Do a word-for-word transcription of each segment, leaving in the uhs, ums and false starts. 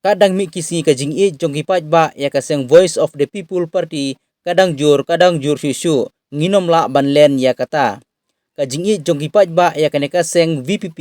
Ka dang mih ki sngi ka jingïeit jong ki paidbah ïa ka seng Voice of the People Party ka dang jur, ka dang jur shuh shuh, ngim lah ban len ïa kata. Ka jingïeit jong ki paidbah ïa kane ka seng V P P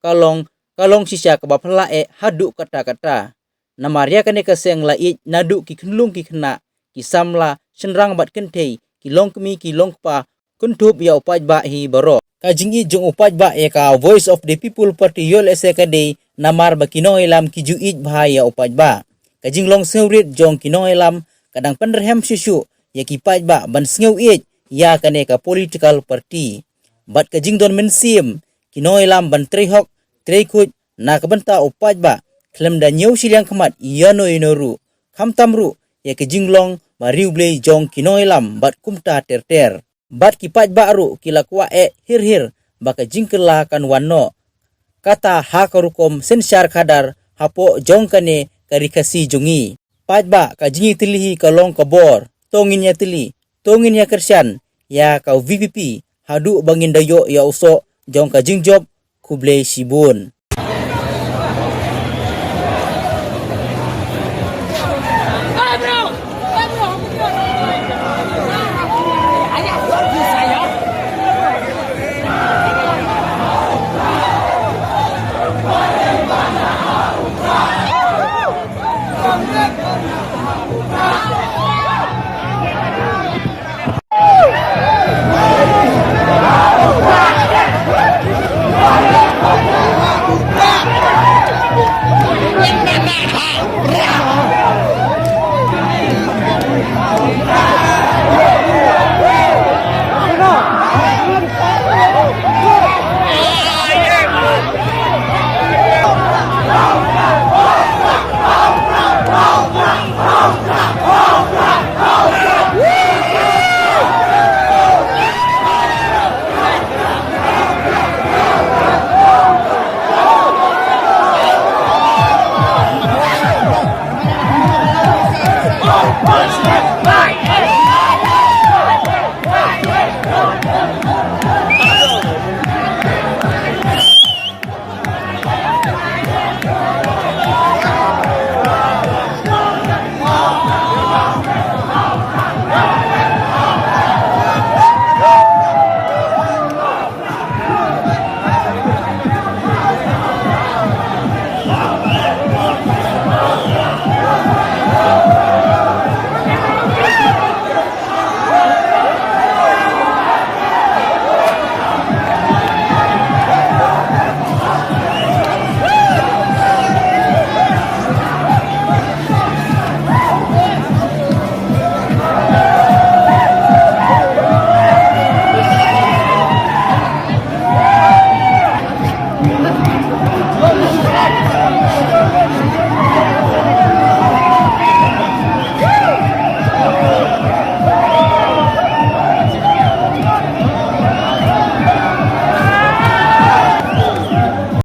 ka long, ka long shisha kaba phylla eh haduh katta katta. Namar ïa kane ka seng la ïeit naduh ki khyllung ki khynnah, ki samla, shynrang bad kynthei, ki longkmie ki longkpa, kynthup ïa u paidbah hi baroh. Ka jingïeit jong u paidbah ïa ka Voice of the People Party ïoh lehse ka dei namar ba ki nongïalam ki ju ïeit bha ïa u paidbah. Ka jinglong sngewrit jong ki nongïalam ka dang pynrhem shuh shuh ïa ki paidbah ban sngewïeit ïa kane ka political party. Bad ka jingdon mynsiem ki nongïalam ban trei hok trei khuid na ka bynta u paidbah khlem da ñiew shiliang khmat ïano ïano ruh, khamtam ruh ïa ka jinglong ba riewblei jong ki nongïalam bad kumta ter ter. Bad ki paidbah ruh ki la kwah eh hir hir ba ka jingkylla kan wan noh, kata ha ka rukom synshar khadar hapoh jong kane ka ri Khasi jong ngi. Paidbah, ka jingïatylli hi ka long ka bor, to ngin ïatylli, to ngin ïakyrshan ïa ka V P P haduh ba ngin da ïoh ïa u soh jong ka jingjop. Khublei shibun.